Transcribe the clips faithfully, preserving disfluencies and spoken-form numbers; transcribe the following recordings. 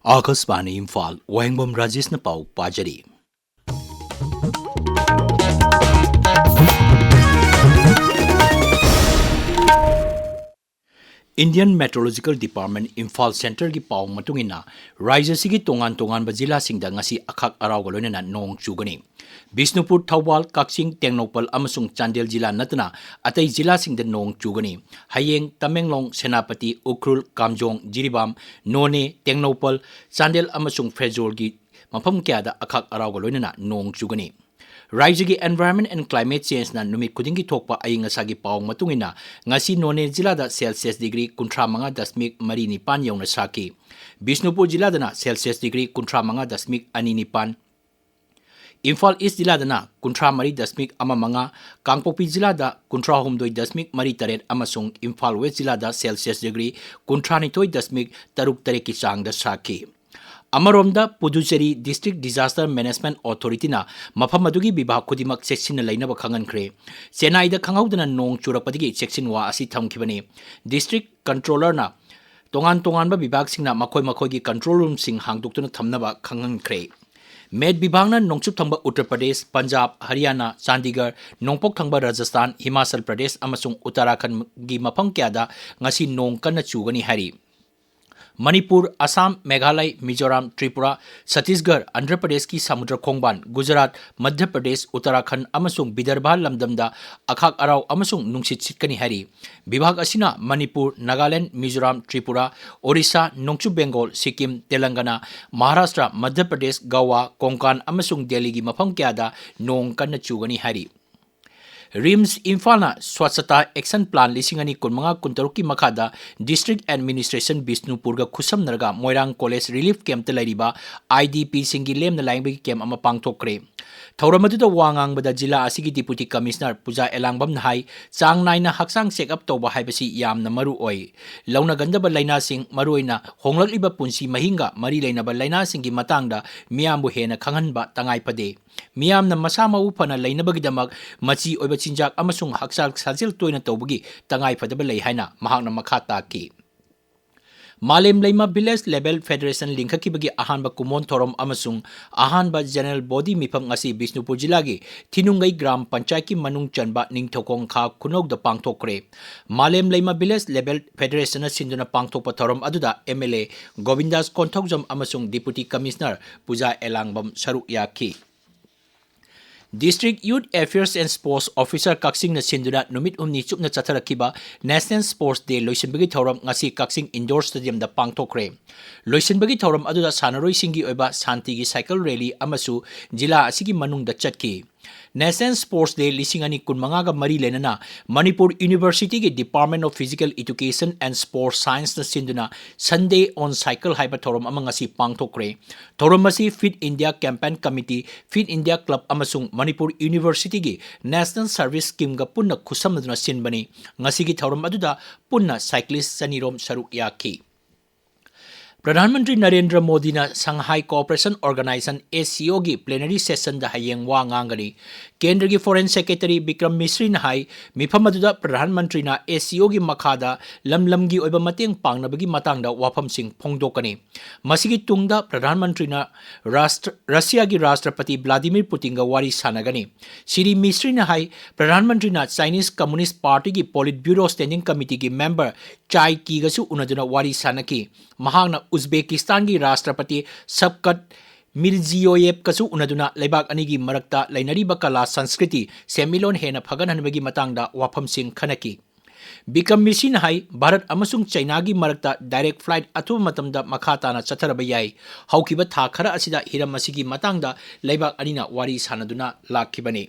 ꯑꯥꯀꯥꯁꯕꯥꯅꯤ ꯏꯝꯐꯥꯜ, ꯋꯥꯍꯦꯡꯕꯝ ꯔꯥꯖꯦꯁꯅ ꯄꯥꯎ ꯄꯥꯖꯔꯤ꯫ Indian Meteorological Department Imphal ꯁꯦꯟꯇꯔꯒꯤ ꯄꯥꯎ ꯃꯇꯨꯡ ꯏꯟꯅ, ꯔꯥꯖ꯭ꯌ ꯑꯁꯤꯒꯤ ꯇꯣꯉꯥꯟ ꯇꯣꯉꯥꯟꯕ ꯖꯤꯂꯥꯁꯤꯡꯗ ꯉꯁꯤ ꯑꯈꯥꯛ ꯑꯔꯥꯎꯒ ꯂꯣꯏꯅꯅ ꯅꯣꯡ ꯆꯨꯒꯅꯤ꯫ ꯕꯤꯁꯅꯨꯄꯨꯔ, ꯊꯧꯕꯥꯜ, ꯀꯛꯆꯤꯡ, ꯇꯦꯡꯅꯧꯄꯜ ꯑꯃꯁꯨꯡ ꯆꯥꯟꯗꯦꯜ ꯖꯤꯂꯥ ꯅꯠꯇꯅ ꯑꯇꯩ ꯖꯤꯂꯥꯁꯤꯡꯗ ꯅꯣꯡ ꯆꯨꯒꯅꯤ꯫ ꯍꯌꯦꯡ ꯇꯃꯦꯡꯂꯣꯡ, ꯁꯦꯅꯥꯄꯇꯤ, ꯎꯈ꯭ꯔꯨꯜ, ꯀꯥꯝꯖꯣꯡ, ꯖꯤꯔꯤꯕꯥꯝ, ꯅꯣꯅꯦ, ꯇꯦꯡꯅꯧꯄꯜ, ꯆꯥꯟꯗꯦꯜ ꯑꯃꯁꯨꯡ ꯐꯦꯖꯣꯜꯒꯤ ꯃꯐꯝ ꯀꯌꯥꯗ ꯑꯈꯥꯛ ꯑꯔꯥꯎꯒ ꯂꯣꯏꯅꯅ ꯅꯣꯡ ꯆꯨꯒꯅꯤ꯫ ꯔꯥꯖ꯭ꯌꯒꯤ Environment and Climate Changeꯅ ꯅꯨꯃꯤꯠ ꯈꯨꯗꯤꯡꯒꯤ ꯊꯣꯛꯄ ꯑꯏꯪ ꯑꯁꯥꯒꯤ ꯄꯥꯎ ꯃꯇꯨꯡ ꯏꯟꯅ, ꯉꯁꯤ ꯅꯣꯅꯦ ꯖꯤꯂꯥꯗ ꯁꯦꯜꯁꯤꯌꯁ ꯗꯤꯒ꯭ꯔꯤ ꯀꯨꯟꯊ꯭ꯔꯥ ꯃꯉꯥ ꯗꯁꯃꯤꯛ ꯃꯔꯤ ꯅꯤꯄꯥꯟ ꯌꯧꯅ ꯁꯥꯈꯤ꯫ ꯕꯤꯁꯅꯨꯄꯨꯔ ꯖꯤꯂꯥꯗꯅ ꯁꯦꯜꯁꯤꯌꯁ ꯗꯤꯒ꯭ꯔꯤ ꯀꯨꯟꯊ꯭ꯔꯥ ꯃꯉꯥ ꯗꯁꯃꯤꯛ ꯑꯅꯤ ꯅꯤꯄꯥꯟ, ꯏꯝꯐꯥꯜ ꯏꯁ꯭ꯠ ꯖꯤꯂꯥꯗꯅ ꯀꯨꯟꯊ꯭ꯔꯥ ꯃꯔꯤ ꯗꯁꯃꯤꯛ ꯑꯃ ꯃꯉꯥ, ꯀꯥꯡꯄꯣꯛꯄꯤ ꯖꯤꯂꯥꯗ ꯀꯨꯟꯊ꯭ꯔꯥ ꯍꯨꯝꯗꯣꯏ ꯗꯁꯃꯤꯛ ꯃꯔꯤ ꯇꯔꯦꯠ ꯑꯃꯁꯨꯡ ꯏꯝꯐꯥꯜ ꯋꯦꯁ꯭ꯠ ꯖꯤꯂꯥꯗ ꯁꯦꯜꯁꯤꯌꯁ ꯗꯤꯒ꯭ꯔꯤ ꯀꯨꯟꯊ꯭ꯔꯥ ꯅꯤꯊꯣꯏ ꯗꯁꯃꯤꯛ ꯇꯔꯨꯛ ꯇꯔꯦꯠꯀꯤ ꯆꯥꯡꯗ ꯁꯥꯈꯤ꯫ ꯑꯃꯔꯣꯝꯗ, ꯄꯨꯗꯨꯆꯦꯔꯤ District Disaster Management Authorityꯅ ꯃꯐꯝ ꯑꯗꯨꯒꯤ ꯕꯤꯚꯥꯒ ꯈꯨꯗꯤꯡꯃꯛ ꯆꯦꯛꯁꯤꯟꯅ ꯂꯩꯅꯕ ꯈꯪꯍꯟꯈ꯭ꯔꯦ꯫ ꯆꯦꯟꯅꯥꯏꯗ ꯈꯪꯍꯧꯗꯅ ꯅꯣꯡ ꯆꯨꯔꯛꯄꯗꯒꯤ ꯆꯦꯛꯁꯤꯟꯋꯥ ꯑꯁꯤ ꯊꯝꯈꯤꯕꯅꯤ꯫ District Controllerꯅ ꯇꯣꯉꯥꯟ ꯇꯣꯉꯥꯟꯕ ꯕꯤꯚꯥꯒꯁꯤꯡꯅ ꯃꯈꯣꯏ ꯃꯈꯣꯏꯒꯤ control roomꯁꯤꯡ ꯍꯥꯡꯗꯣꯛꯇꯨꯅ ꯊꯝꯅꯕ ꯈꯪꯍꯟꯈ꯭ꯔꯦ꯫ ꯃꯦꯠ ꯕꯤꯚꯥꯒꯅ ꯅꯣꯡꯆꯨꯞ ꯊꯪꯕ ꯎꯠꯇꯔ ꯄ꯭ꯔꯗꯦꯁ, ꯄꯟꯖꯥꯕ, ꯍꯔꯤꯌꯥꯅꯥ, ꯆꯥꯟꯗꯤꯒꯔ, ꯅꯣꯡꯄꯣꯛ ꯊꯪꯕ ꯔꯥꯖꯁꯊꯥꯟ, ꯍꯤꯃꯥꯆꯜ ꯄ꯭ꯔꯗꯦꯁ ꯑꯃꯁꯨꯡ ꯎꯠꯇꯔꯥꯈꯟꯗꯒꯤ ꯃꯐꯝ ꯀꯌꯥꯗ ꯉꯁꯤ ꯅꯣꯡ ꯀꯟꯅ ꯆꯨꯒꯅꯤ ꯍꯥꯏꯔꯤ꯫ ꯃꯅꯤꯄꯨꯔ, ꯑꯁꯥꯝ, ꯃꯦꯘꯥꯂꯌ, ꯃꯤꯖꯣꯔꯥꯝ, ꯇ꯭ꯔꯤꯄꯨꯔꯥ, ꯁꯠꯇꯤꯁꯒꯔ, ꯑꯟꯙ꯭ꯔ ꯄ꯭ꯔꯗꯦꯁꯀꯤ ꯁꯃꯨꯗ꯭ꯔ ꯈꯣꯡꯕꯥꯟ, ꯒꯨꯖꯔꯥꯠ, ꯃꯙ꯭ꯌ ꯄ꯭ꯔꯗꯦꯁ, ꯎꯠꯇꯔꯥꯈꯟꯗ ꯑꯃꯁꯨꯡ ꯕꯤꯗꯔꯚꯥ ꯂꯝꯗꯝꯗ ꯑꯈꯥꯛ ꯑꯔꯥꯎ ꯑꯃꯁꯨꯡ ꯅꯨꯡꯁꯤꯠ ꯁꯤꯠꯀꯅꯤ ꯍꯥꯏꯔꯤ꯫ ꯕꯤꯚꯥꯒ ꯑꯁꯤꯅ ꯃꯅꯤꯄꯨꯔ, ꯅꯥꯒꯥꯂꯦꯟꯗ, ꯃꯤꯖꯣꯔꯥꯝ, ꯇ꯭ꯔꯤꯄꯨꯔꯥ, ꯑꯣꯔꯤꯁꯥ, ꯅꯣꯡꯆꯨꯞ ꯕꯦꯡꯒꯣꯜ, ꯁꯤꯛꯀꯤꯝ, ꯇꯦꯂꯪꯒꯅꯥ, ꯃꯍꯥꯔꯥꯁꯇ꯭ꯔ, ꯃꯙ꯭ꯌ ꯄ꯭ꯔꯗꯦꯁ, ꯒꯋꯥ, ꯀꯣꯡꯀꯥꯟ ꯑꯃꯁꯨꯡ ꯗꯦꯜꯂꯤꯒꯤ ꯃꯐꯝ ꯀꯌꯥꯗ ꯅꯣꯡ ꯀꯟꯅ ꯆꯨꯒꯅꯤ ꯍꯥꯏꯔꯤ꯫ ꯔꯤꯝꯁ ꯏꯝꯐꯥꯜꯅ ꯁ꯭ꯋꯥꯆꯇꯥ ꯑꯦꯛꯁꯟ ꯄ꯭ꯂꯥꯟ ꯂꯤꯁꯤꯡ ꯑꯅꯤ ꯀꯨꯟꯃꯉꯥ ꯀꯨꯟꯇꯔꯨꯛꯀꯤ ꯃꯈꯥꯗ District Administration ꯕꯤꯁꯅꯨꯄꯨꯔꯒ ꯈꯨꯠꯁꯝꯅꯔꯒ ꯃꯣꯏꯔꯥꯡ ꯀꯣꯂꯦꯖ ꯔꯤꯂꯤꯐ ꯀꯦꯝꯞꯇ ꯂꯩꯔꯤꯕ IDPꯁꯤꯡꯒꯤ ꯂꯦꯝꯅ ꯂꯥꯌꯦꯡꯕꯒꯤ ꯀꯦꯝꯞ ꯑꯃ ꯄꯥꯡꯊꯣꯛꯈ꯭ꯔꯦ꯫ ꯊꯧꯔꯝ ꯑꯗꯨꯗ ꯋꯥ ꯉꯥꯡꯕꯗ ꯖꯤꯂꯥ ꯑꯁꯤꯒꯤ Deputy Commissioner ꯄꯨꯖꯥ ꯑꯦꯂꯥꯡꯕꯝꯅ ꯍꯥꯏ, ꯆꯥꯡ ꯅꯥꯏꯅ ꯍꯛꯆꯥꯡ check up ꯇꯧꯕ ꯍꯥꯏꯕꯁꯤ ꯌꯥꯝꯅ ꯃꯔꯨ ꯑꯣꯏ꯫ ꯂꯧꯅꯒꯟꯗꯕ ꯂꯥꯏꯅꯥꯁꯤꯡ, ꯃꯔꯨꯑꯣꯏꯅ ꯍꯣꯡꯂꯛꯂꯤꯕ ꯄꯨꯟꯁꯤ ꯃꯍꯤꯡꯒ ꯃꯔꯤ ꯂꯩꯅꯕ ꯂꯥꯏꯅꯥꯁꯤꯡꯒꯤ ꯃꯇꯥꯡꯗ ꯃꯤꯌꯥꯝꯕꯨ ꯍꯦꯟꯅ ꯈꯪꯍꯟꯕ ꯇꯉꯥꯏ ꯐꯗꯦ꯫ ꯃꯤꯌꯥꯝꯅ ꯃꯁꯥ ꯃꯎ ꯐꯅ ꯂꯩꯅꯕꯒꯤꯗꯃꯛ ꯃꯆꯤ ꯑꯣꯏꯕ ꯆꯤꯟꯖꯥꯛ ꯑꯃꯁꯨꯡ ꯍꯛꯆꯥꯡ ꯁꯥꯖꯦꯜ ꯇꯣꯏꯅ ꯇꯧꯕꯒꯤ ꯇꯉꯥꯏ ꯐꯗꯕ ꯂꯩ ꯍꯥꯏꯅ ꯃꯍꯥꯛꯅ ꯃꯈꯥ ꯇꯥꯈꯤ꯫ ꯃꯥꯂꯦꯝ ꯂꯩꯃ Village Level Federation ꯂꯤꯡꯈꯠꯈꯤꯕꯒꯤ ꯑꯍꯥꯟꯕ ꯀꯨꯃꯣꯟ ꯊꯧꯔꯝ ꯑꯃꯁꯨꯡ ꯑꯍꯥꯟꯕ General Body ꯃꯤꯐꯝ ꯉꯁꯤ ꯕꯤꯁꯅꯨꯄꯨꯔ ꯖꯤꯂꯥꯒꯤ ꯊꯤꯅꯨꯡꯒꯩ ꯒ꯭ꯔꯥꯝ ꯄꯟꯆꯥꯌꯠꯀꯤ ꯃꯅꯨꯡ ꯆꯟꯕ ꯅꯤꯡꯊꯧꯈꯣꯡ ꯈꯥ ꯈꯨꯅꯧꯗ ꯄꯥꯡꯊꯣꯛꯈ꯭ꯔꯦ꯫ ꯃꯥꯂꯦꯝ ꯂꯩꯃ Village Level Federationꯅ ꯁꯤꯟꯗꯨꯅ ꯄꯥꯡꯊꯣꯛꯄ ꯊꯧꯔꯝ ꯑꯗꯨꯗ MLA ꯒꯣꯕꯤꯟꯗꯥꯁ ꯀꯣꯟꯊꯧꯖꯝ ꯑꯃꯁꯨꯡ Deputy Commissioner ꯄꯨꯖꯥ ꯑꯦꯂꯥꯡꯕꯝ ꯁꯔꯨꯛ ꯌꯥꯈꯤ꯫ District Youth Affairs and Sports Officer ꯀꯛꯆꯤꯡꯅ ꯁꯤꯟꯗꯨꯅ ꯅꯨꯃꯤꯠ ꯍꯨꯝꯅꯤ ꯆꯨꯞꯅ ꯆꯠꯊꯔꯛꯈꯤꯕ National Sports Day ꯂꯣꯏꯁꯤꯟꯕꯒꯤ ꯊꯧꯔꯝ ꯉꯁꯤ ꯀꯛꯆꯤꯡ Indoor Stadiumꯗ ꯄꯥꯡꯊꯣꯛꯈ꯭ꯔꯦ꯫ ꯂꯣꯏꯁꯤꯟꯕꯒꯤ ꯊꯧꯔꯝ ꯑꯗꯨꯗ ꯁꯥꯟꯅꯔꯣꯏꯁꯤꯡꯒꯤ ꯑꯣꯏꯕ ꯁꯥꯟꯇꯤꯒꯤ cycle rally ꯑꯃꯁꯨ ꯖꯤꯂꯥ ꯑꯁꯤꯒꯤ ꯃꯅꯨꯡꯗ ꯆꯠꯈꯤ꯫ National Sports Day ꯂꯤꯁꯤꯡ ꯑꯅꯤ ꯀꯨꯟꯃꯉꯥꯒ ꯃꯔꯤ ꯂꯩꯅꯅ Manipur Universityꯒꯤ Department of Physical Education and Sports Scienceꯅ ꯁꯤꯟꯗꯨꯅ Sunday on Cycle ꯍꯥꯏꯕ ꯊꯧꯔꯝ ꯑꯃ ꯉꯁꯤ ꯄꯥꯡꯊꯣꯛꯈ꯭ꯔꯦ꯫ ꯊꯧꯔꯝ ꯑꯁꯤ Fit India Campaign Committee, Fit India Club ꯑꯃꯁꯨꯡ ꯃꯅꯤꯄꯨꯔ Universityꯒꯤ National Service Schemeꯒ ꯄꯨꯟꯅ ꯈꯨꯠꯁꯝꯅꯗꯨꯅ ꯁꯤꯟꯕꯅꯤ꯫ ꯉꯁꯤꯒꯤ ꯊꯧꯔꯝ ꯑꯗꯨꯗ ꯄꯨꯟꯅ cyclist ꯆꯅꯤꯔꯣꯝ ꯁꯔꯨꯛ ꯌꯥꯈꯤ꯫ ꯄ꯭ꯔꯙꯥꯟ ꯃꯟꯇ꯭ꯔꯤ ꯅꯔꯦꯟꯗ꯭ꯔ ꯃꯣꯗꯤꯅ Shanghai Cooperation Organization, SCOꯒꯤ plenary sessionꯗ ꯍꯌꯦꯡ ꯋꯥ ꯉꯥꯡꯒꯅꯤ꯫ ꯀꯦꯟꯗ꯭ꯔꯒꯤ Foreign Secretary ꯕꯤꯀ꯭ꯔꯝ ꯃꯤꯁ꯭ꯔꯤꯅ ꯍꯥꯏ, ꯃꯤꯐꯝ ꯑꯗꯨꯗ ꯄ꯭ꯔꯙꯥꯟ ꯃꯟꯇ꯭ꯔꯤꯅ SCOꯒꯤ ꯃꯈꯥꯗ ꯂꯝ ꯂꯝꯒꯤ ꯑꯣꯏꯕ ꯃꯇꯦꯡ ꯄꯥꯡꯅꯕꯒꯤ ꯃꯇꯥꯡꯗ ꯋꯥꯐꯝꯁꯤꯡ ꯐꯣꯡꯗꯣꯛꯀꯅꯤ꯫ ꯃꯁꯤꯒꯤ ꯇꯨꯡꯗ ꯄ꯭ꯔꯙꯥꯟ ꯃꯟꯇ꯭ꯔꯤꯅ ꯔꯥꯁꯇ꯭ꯔ-, ꯔꯁꯤꯌꯥꯒꯤ ꯔꯥꯁꯇ꯭ꯔꯄꯇꯤ ꯚ꯭ꯂꯥꯗꯤꯃꯤꯔ ꯄꯨꯇꯤꯟꯒ ꯋꯥꯔꯤ ꯁꯥꯟꯅꯒꯅꯤ꯫ ꯁ꯭ꯔꯤ ꯃꯤꯁ꯭ꯔꯤꯅ ꯍꯥꯏ, ꯄ꯭ꯔꯙꯥꯟ ꯃꯟꯇ꯭ꯔꯤꯅ Chinese Communist Partyꯒꯤ Politburo Standing Committeeꯒꯤ member ꯆꯥꯏ ꯀꯤꯒꯁꯨ ꯎꯅꯗꯨꯅ ꯋꯥꯔꯤ ꯁꯥꯟꯅꯈꯤ꯫ ꯃꯍꯥꯛꯅ ꯎꯖꯕꯦꯀꯤꯁꯇꯥꯟꯒꯤ ꯔꯥꯁꯇ꯭ꯔꯄꯇꯤ ꯁꯕꯀꯠ ꯃꯤꯔꯖꯤꯌꯣꯌꯦꯚꯀꯁꯨ ꯎꯅꯗꯨꯅ ꯂꯩꯕꯥꯛ ꯑꯅꯤꯒꯤ ꯃꯔꯛꯇ ꯂꯩꯅꯔꯤꯕ ꯀꯂꯥ ꯁꯪꯁꯀ꯭ꯔꯤꯇꯤ ꯁꯦꯟꯃꯤꯠꯂꯣꯟ ꯍꯦꯟꯅ ꯐꯒꯠꯍꯟꯕꯒꯤ ꯃꯇꯥꯡꯗ ꯋꯥꯐꯝꯁꯤꯡ ꯈꯟꯅꯈꯤ꯫ ꯕꯤꯀ꯭ꯔꯝ ꯃꯤꯁ꯭ꯔꯤꯅ ꯍꯥꯏ, ꯚꯥꯔꯠ ꯑꯃꯁꯨꯡ ꯆꯩꯅꯥꯒꯤ ꯃꯔꯛꯇ direct flight ꯑꯊꯨꯕ ꯃꯇꯝꯗ ꯃꯈꯥ ꯇꯥꯅ ꯆꯠꯊꯔꯕ ꯌꯥꯏ꯫ ꯍꯧꯈꯤꯕ ꯊꯥ ꯈꯔ ꯑꯁꯤꯗ ꯍꯤꯔꯝ ꯑꯁꯤꯒꯤ ꯃꯇꯥꯡꯗ ꯂꯩꯕꯥꯛ ꯑꯅꯤꯅ ꯋꯥꯔꯤ ꯁꯥꯟꯅꯗꯨꯅ ꯂꯥꯛꯈꯤꯕꯅꯤ꯫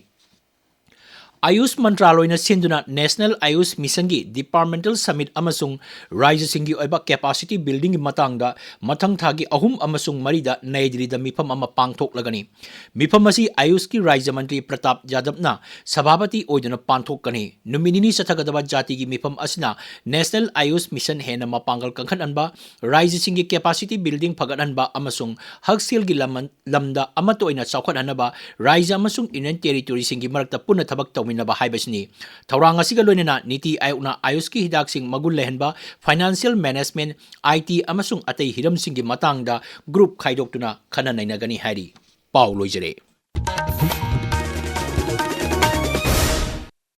ꯑꯌꯨꯁ ꯃꯟꯇ꯭ꯔꯥꯂꯣꯏꯅ ꯁꯤꯟꯗꯨꯅ National Ayush Missionꯒꯤ Departmental Summit ꯑꯃꯁꯨꯡ ꯔꯥꯖ꯭ꯌꯁꯤꯡꯒꯤ ꯑꯣꯏꯕ capacity buildingꯒꯤ ꯃꯇꯥꯡꯗ ꯃꯊꯪ ꯊꯥꯒꯤ ꯑꯍꯨꯝ ꯑꯃꯁꯨꯡ ꯃꯔꯤꯗ ꯅꯌꯥ ꯗꯤꯜꯂꯤꯗ ꯃꯤꯐꯝ ꯑꯃ ꯄꯥꯡꯊꯣꯛꯂꯒꯅꯤ꯫ ꯃꯤꯐꯝ ꯑꯁꯤ ꯑꯌꯨꯁꯀꯤ ꯔꯥꯖ꯭ꯌ ꯃꯟꯇ꯭ꯔꯤ ꯄ꯭ꯔꯇꯥꯞ ꯌꯥꯗꯕꯅ ꯁꯚꯥꯄꯇꯤ ꯑꯣꯏꯗꯨꯅ ꯄꯥꯡꯊꯣꯛꯀꯅꯤ꯫ ꯅꯨꯃꯤꯠ ꯅꯤꯅꯤ ꯆꯠꯊꯒꯗꯕ ꯖꯥꯇꯤꯒꯤ ꯃꯤꯐꯝ ꯑꯁꯤꯅ National Ayush Mission ꯍꯦꯟꯅ ꯃꯄꯥꯡꯒꯜ ꯀꯟꯈꯠꯍꯟꯕ, ꯔꯥꯖ꯭ꯌꯁꯤꯡꯒꯤ capacity building ꯐꯒꯠꯍꯟꯕ ꯑꯃꯁꯨꯡ ꯍꯛꯁꯦꯜꯒꯤ ꯂꯃꯟ-, ꯂꯝꯗ ꯑꯃꯠꯇ ꯑꯣꯏꯅ ꯆꯥꯎꯈꯠꯍꯟꯅꯕ ꯔꯥꯖ꯭ꯌ ꯑꯃꯁꯨꯡ Union Territoryꯁꯤꯡꯒꯤ ꯃꯔꯛꯇ ꯄꯨꯟꯅ ꯊꯕꯛ ꯇꯧꯃꯤꯟꯅ ꯇꯧꯃꯤꯟꯅꯕ ꯍꯥꯏꯕꯁꯤꯅꯤ꯫ ꯊꯧꯔꯥꯡ ꯑꯁꯤꯒ ꯂꯣꯏꯅꯅ ꯅꯤꯇꯤ ꯑꯥꯌꯣꯒꯅ ꯑꯥꯌꯨꯁꯀꯤ ꯍꯤꯗꯥꯛꯁꯤꯡ ꯃꯒꯨꯟ ꯂꯩꯍꯟꯕ, ꯐꯥꯏꯅꯥꯟꯁꯤꯌꯦꯜ ꯃꯦꯅꯦꯖꯃꯦꯟꯠ, ꯑꯥꯏ ꯇꯤ ꯑꯃꯁꯨꯡ ꯑꯇꯩ ꯍꯤꯔꯝꯁꯤꯡꯒꯤ ꯃꯇꯥꯡꯗ ꯒ꯭ꯔꯨꯞ ꯈꯥꯏꯗꯣꯛꯇꯨꯅ ꯈꯟꯅ ꯅꯩꯅꯒꯅꯤ ꯍꯥꯏꯔꯤ꯫ ꯄꯥꯎ ꯂꯣꯏꯖꯔꯦ꯫